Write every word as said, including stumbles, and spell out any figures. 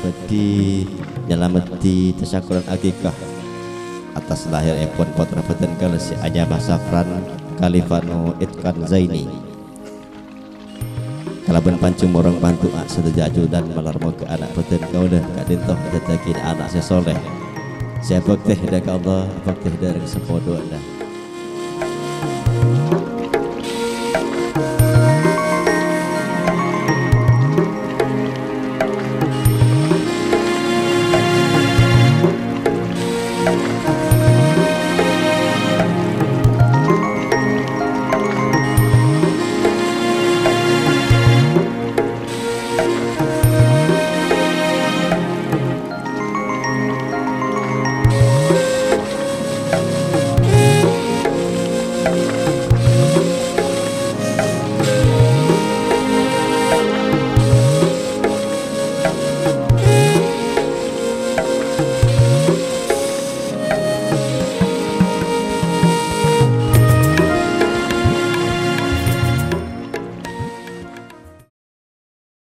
Nyalameddhi, nyalameddhi tasyakuran akikah atas lahirèpon pottra bhâdhân kaulâ sè anyama Safran Kalifano Itkan Zaini. Kalabân panjheng morong pandu'a sadhâjâ ajunan malar moghâ ana' bhâdhân kaulâ ka'dinto dhâddhiyâghi ana' sè soleh, sè abhâktè dâ' ka Allah, abhâktè dâ' rèng sapoḍuwâna.